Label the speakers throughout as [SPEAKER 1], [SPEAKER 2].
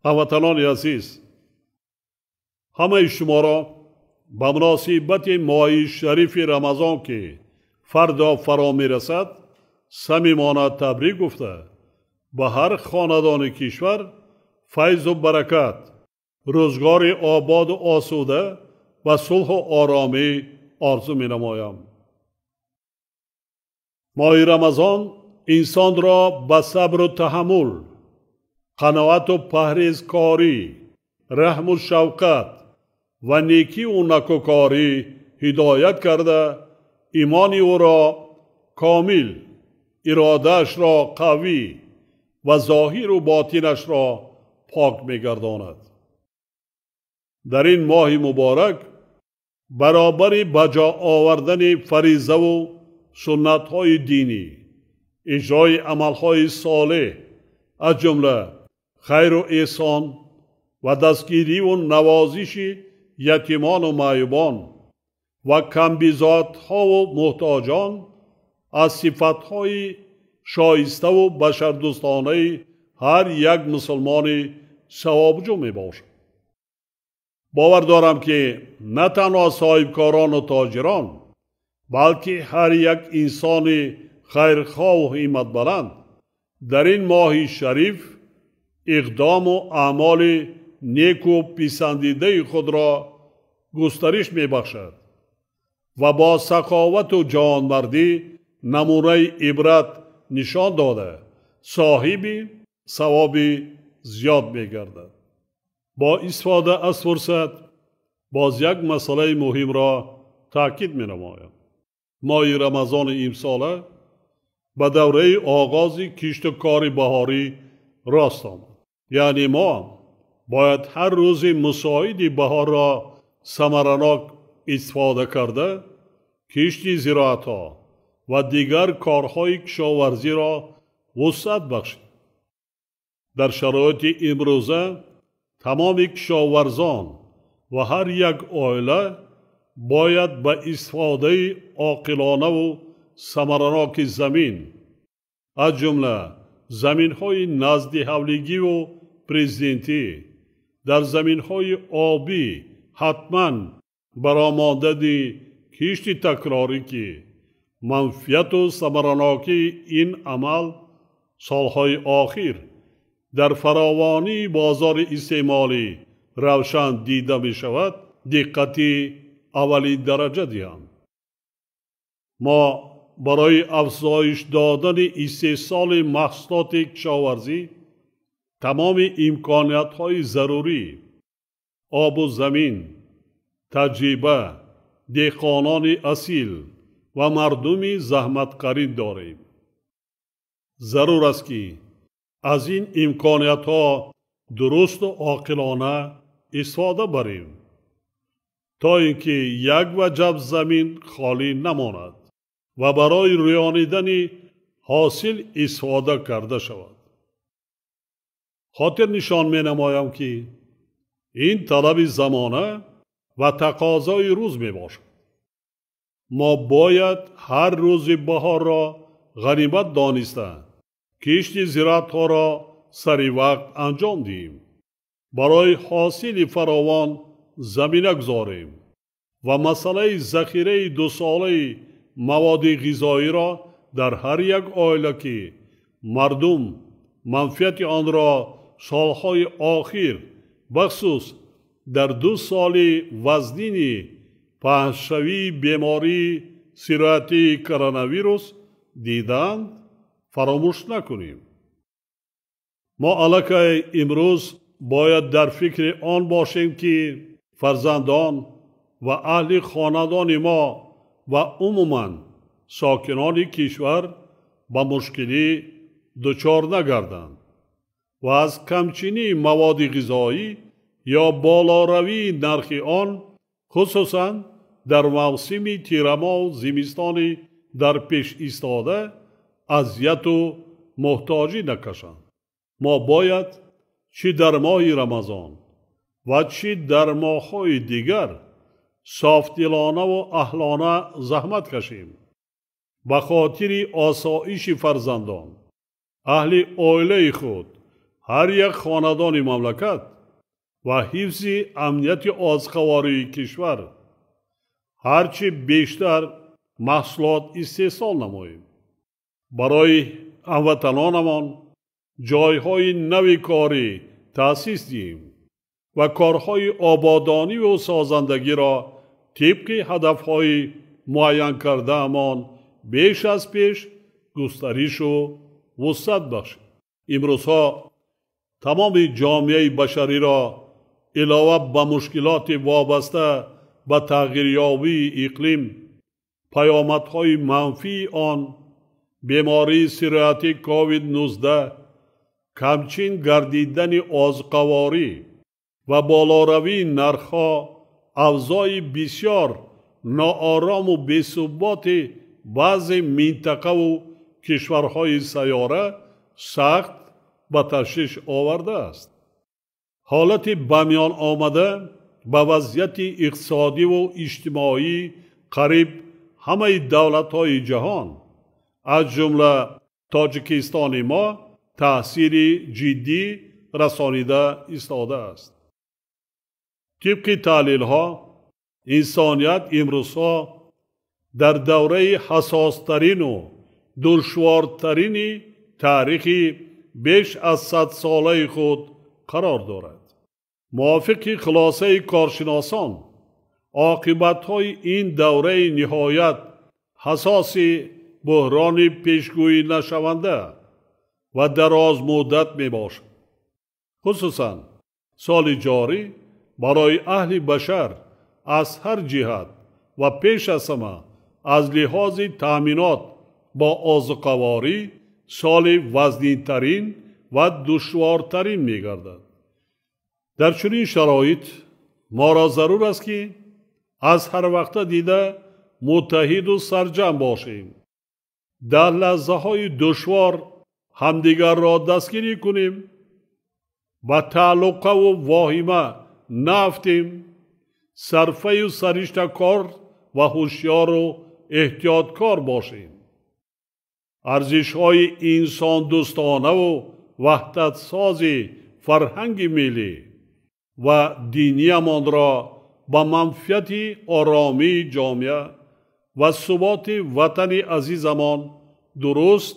[SPEAKER 1] Ҳамватанони азиз, ҳамаи шуморо ба муносибати моҳи шарифи Рамазон, ки фардо фаро мерасад, самимона табрик гуфта, ба ҳар хонадони кишвар файзу баракат, рӯзгори ободу осуда ва сулҳу оромӣ орзу менамоям. Моҳи Рамазон инсонро ба сабру таҳаммул, қаноату парҳезкорӣ, раҳму шавқат ва некиву накӯкорӣ ҳидоят карда, имони ӯро комил, иродаашро қавӣ ва зоҳиру ботинашро пок мегардонад. Дар ин моҳи муборак баробари ба ҷо овардани фаризаву суннатҳои динӣ, иҷрои амалҳои солеҳ, аз ҷумла хайру эҳсон ва дастгириву навозиши ятимону маъюбон ва камбизоатҳову муҳтоҷон аз сифатҳои шоиставу башардӯстонаи ҳар як мусулмони савобҷӯ мебошад. Бовар дорам, ки на танҳо соҳибкорону тоҷирон, балки ҳар як инсони хайрхоҳу ҳимматбаланд дар ин моҳи шариф иқдому аъмоли неку писандидаи худро густариш мебахшад ва бо саховату ҷавонмардӣ намунаи ибрат нишон дода, соҳиби савоби зиёд мегардад. Бо истифода аз фурсат боз як масъалаи муҳимро таъкид менамоям. Моҳи Рамазони имсола ба давраи оғози кишту кори баҳорӣ рост омад. Яъне мо бояд ҳар рӯзи мусоиди баҳорро самаранок истифода карда, кишти зироатҳо ва дигар корҳои кишоварзиро вусъат бахшид. Дар шароити имрӯза тамоми кишоварзон ва ҳар як оила бояд ба истифодаи оқилонаву самараноки замин, аз ҷумла заминҳои назди ҳавлигиву президентӣ, дар заминҳои обӣ ҳатман баромадани кишти такрорӣ, ки манфиату самаранокии ин амал солҳои охир дар фаровонии бозори истеъмолӣ равшан дида мешавад, диққати аввалин дараҷа диҳанд. Мо барои афзоиш додани истеҳсоли маҳсулоти кишоварзӣ тамоми имкониятҳои зарурӣ, обу замин, таҷриба, деҳқонони асил ва мардуми заҳматкарин дорем. Зарур аст, ки аз ин имкониятҳо дурусту оқилона истифода барем, то ин ки як ваҷаб замин холӣ намонад ва барои рӯёнидани ҳосил истифода карда шавад. Хотир нишон менамоям, ки ин талаби замона ва тақозои рӯз мебошад. Мо бояд ҳар рӯзи баҳорро ғанимат дониста, кишти зироатҳоро сари вақт анҷом диҳем, барои ҳосили фаровон замина гузорем ва масъалаи захираи дусолаи маводи ғизоиро дар ҳар як оила, ки мардум манфиати онро солҳои охир, бахусус дар 2 соли вазнини паҳншавии бемории сироятии коронавирус диданд, фаромӯш накунем. Мо аллакай имрӯз бояд дар фикри он бошем, ки фарзандон ва аҳли хонадони мо ва умуман сокинони кишвар ба мушкилӣ дучор нагарданд ва аз камчинии маводи ғизоӣ ё болоравии нархи он, хусусан дар мавсими тирамоҳу зимистони дар пеш истода, азияту муҳтоҷӣ накашанд. Мо бояд чӣ дар моҳи Рамазон ва чӣ дар моҳҳои дигар софдилонаву аҳлона заҳмат кашем, ба хотири осоиши фарзандон, аҳли оилаи худ ҳар як хонадони мамлакат ва ҳифзи амнияти озуқавории кишвар ҳарчи бештар маҳсулот истеҳсол намоем. Барои ҳамватанонамон ҷойҳои нави корӣ таъсис диҳем ва корҳои ободониву созандагиро тибқи ҳадафҳои муайян кардаамон беш аз пеш густаришу вусъат бахшем. Имрӯзҳо тамоми ҷомеаи башариро илова ба мушкилоти вобаста ба тағйирёбии иқлим, паёмадҳои манфии он, бемории сирояти COVID-19, камчин гардидани озуқаворӣ ва болоравии нархҳо, авзои бисёр ноорому бесуботи баъзе минтақаву кишварҳои сайёра сахт ба ташвиш овардааст. Ҳолати ба миён омада ба вазъияти иқтисодиву иҷтимоии қариб ҳамаи давлатҳои ҷаҳон, аз ҷумла Тоҷикистони мо, таъсири ҷиддӣ расонида истодааст. Тибқи таҳлилҳо, инсоният имрӯзҳо дар давраи ҳассостарину душвортарини таърихи беш аз 100-солаи худ қарор дорад. Мувофиқи хулосаи коршиносон, оқибатҳои ин давраи ниҳоят ҳассоси буҳрони пешгӯӣ нашаванда ва дарозмуддат мебошад. Хусусан соли ҷорӣ барои аҳли башар аз ҳар ҷиҳат ва пеш аз ҳама аз лиҳози таъминот бо озуқаворӣ соли вазнинтарин ва душвортарин мегардад. Дар чунин шароит моро зарур аст, ки аз ҳар вақта дида муттаҳиду сарҷамъ бошем, дар лаҳзаҳои душвор ҳамдигарро дастгирӣ кунем, ба тааллуқаву воҳима наафтем, сарфаю сариштакор ва ҳушёру эҳтиёткор бошем. Арзишҳои инсондӯстонаву ваҳдатсози фарҳанги миллӣ ва диниямонро ба манфиати оромии ҷомеа ва суботи ватани азизамон дуруст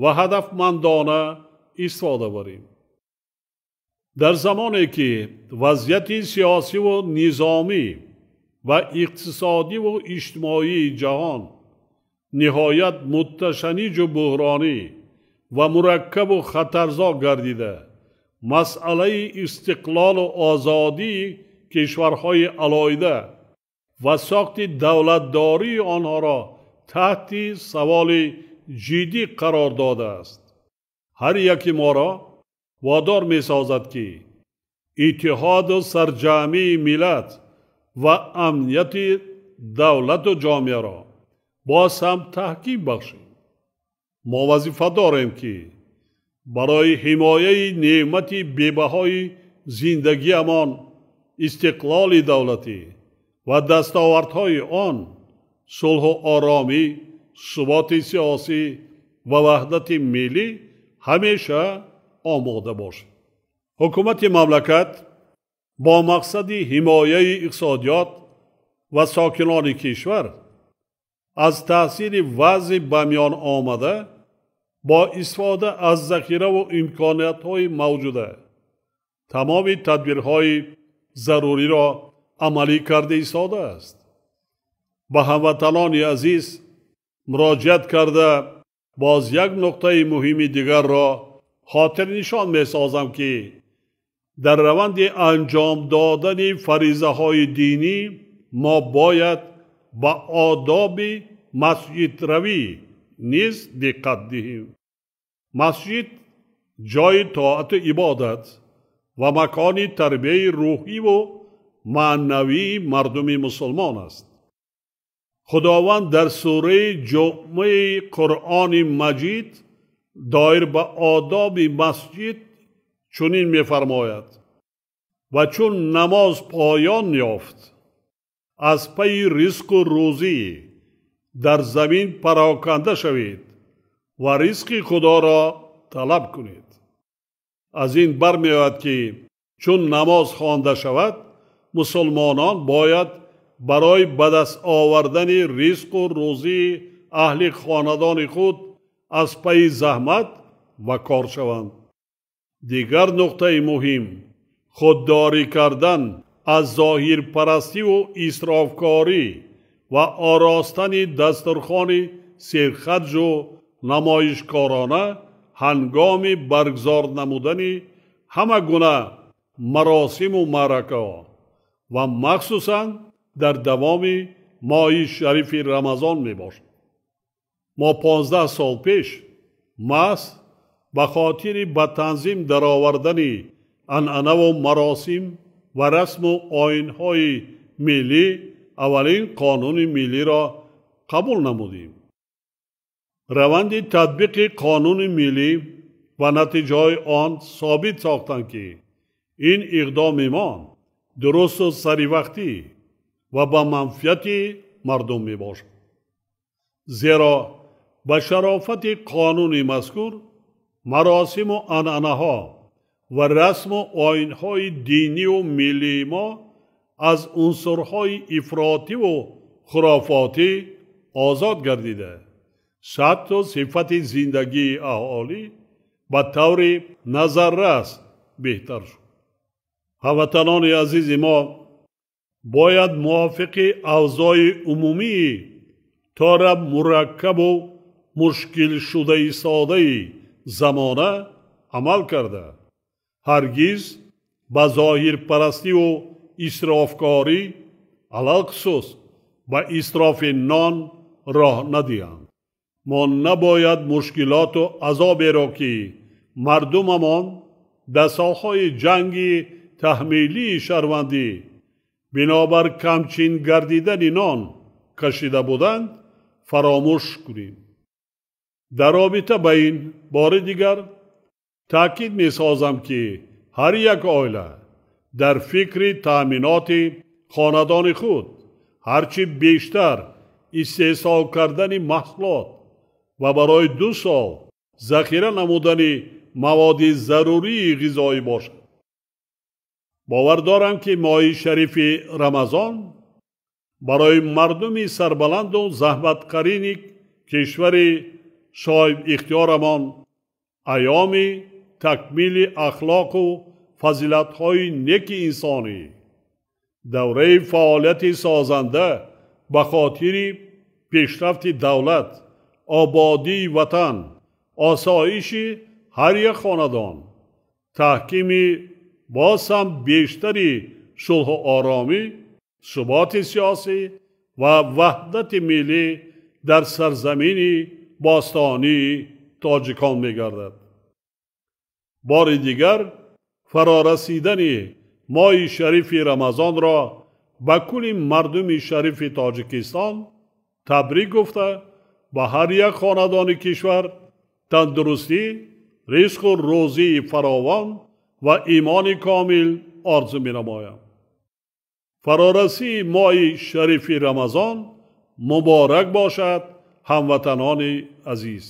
[SPEAKER 1] ва ҳадафмандона истифода барем. Дар замоне ки вазъияти сиёсиву низомӣ ва иқтисодиву иҷтимоии ҷаҳон ниҳоят мутташаниҷу буҳронӣ ва мураккабу хатарзо гардида, масъалаи истиқлолу озодии кишварҳои алоҳида ва сохти давлатдории онҳоро таҳти саволи ҷиддӣ қарор додааст, ҳар яки моро водор месозад, ки иттиҳоду сарҷамъии миллат ва амнияти давлату ҷомеаро боз ҳам таҳким бахшем. Мо вазифа дорем, ки барои ҳимояи неъмати бебаҳои зиндагиамон, истиқлоли давлатӣ ва дастовардҳои он, сулҳу оромӣ, суботи сиёсӣ ва ваҳдати миллӣ ҳамеша омода бошем. Ҳукумати мамлакат бо мақсади ҳимояи иқтисодиёт ва сокинони кишвар аз таъсири вазъи ба миён омада бо истифода аз захираву имкониятҳои мавҷуда тамоми тадбирҳои заруриро амалӣ карда истодааст. Ба ҳамватанони азиз муроҷиат карда боз як нуқтаи муҳими дигарро хотирнишон месозам, ки дар раванди анҷом додани фаризаҳои динӣ мо бояд ба одоби масҷидравӣ низ диққат диҳем. Масҷид ҷои тоату ибодат ва макони тарбияи рӯҳиву маънавии мардуми мусулмон аст. Худованд дар сураи Ҷумъаи Қуръони Маҷид доир ба одоби масҷид чунин мефармояд: ва чун намоз поён ёфт, аз пайи ризқу рӯзӣ дар замин пароканда шавед ва ризқи Худоро талаб кунед. Аз ин бармеояд, ки чун намоз хонда шавад, мусулмонон бояд барои ба даст овардани ризқу рӯзии аҳли хонадони худ аз пайи заҳмат ва кор шаванд. Дигар нуқтаи муҳим худдорӣ кардан аз зоҳирпарастиву исрофкорӣ ва оростани дастурхони серхарҷу намоишкорона ҳангоми баргузор намудани ҳама гуна маросиму маъракаҳо ва махсусан дар давоми моҳи шарифи Рамазон мебошад. Мо 15 сол пеш маҳз ба хотири ба танзим даровардани анъанаву маросим ва расму оинҳои миллӣ аввалин қонуни миллиро қабул намудем. Раванди татбиқи қонуни миллӣ ва натиҷаҳои он собит сохтанд, ки ин иқдоми мо дурусту саривақтӣ ва ба манфиати мардум мебошад. Зеро ба шарофати қонуни мазкур маросиму анъанаҳо ва расму оинҳои диниву миллии мо аз унсурҳои ифротиву хурофотӣ озод гардида, сатҳу сифати зиндагии аҳолӣ ба таври назаррас беҳтар шуд. Ҳамватанони азизи мо бояд мувофиқи авзои умумии тора мураккабу мушкилшудаи содаи замона амал карда, ҳаргиз ба зоҳирпарастиву исрофкорӣ, алалхусус ба исрофи нон роҳ надиҳанд. Мо набояд мушкилоту азоберо, ки мардумамон дар солҳои ҷанги таҳмилии шаҳрвандӣ бинобар камчин гардидани нон кашида буданд, фаромӯш кунем. Дар робита ба ин бори дигар таъкид месозам, ки ҳар як оила дар фикри таъминоти хонадони худ ҳарчи бештар истеҳсол кардани маҳсулот ва барои 2 сол захира намудани маводи зарурии ғизоӣ бошад. Бовар дорам, ки моҳи шарифи Рамазон барои мардуми сарбаланду заҳматкарини кишвари соҳибихтиёрамон айёми такмили ахлоқу фазилатҳои неки инсонӣ, давраи фаъолияти созанда ба хотири пешрафти давлат, ободии ватан, осоиши ҳар як хонадон, таҳкими боз ҳам бештари сулҳу оромӣ, суботи сиёсӣ ва ваҳдати миллӣ дар сарзамини бостонии тоҷикон мегардад. Бори дигар фарорасидани моҳи шарифи Рамазонро ба кулли мардуми шарифи Тоҷикистон табрик гуфта, ба ҳар як хонадони кишвар тандурустӣ, ризқу рӯзии фаровон ва имони комил орзу менамоям. Фарорасии моҳи шарифи Рамазон муборак бошад, ҳамватанони азиз.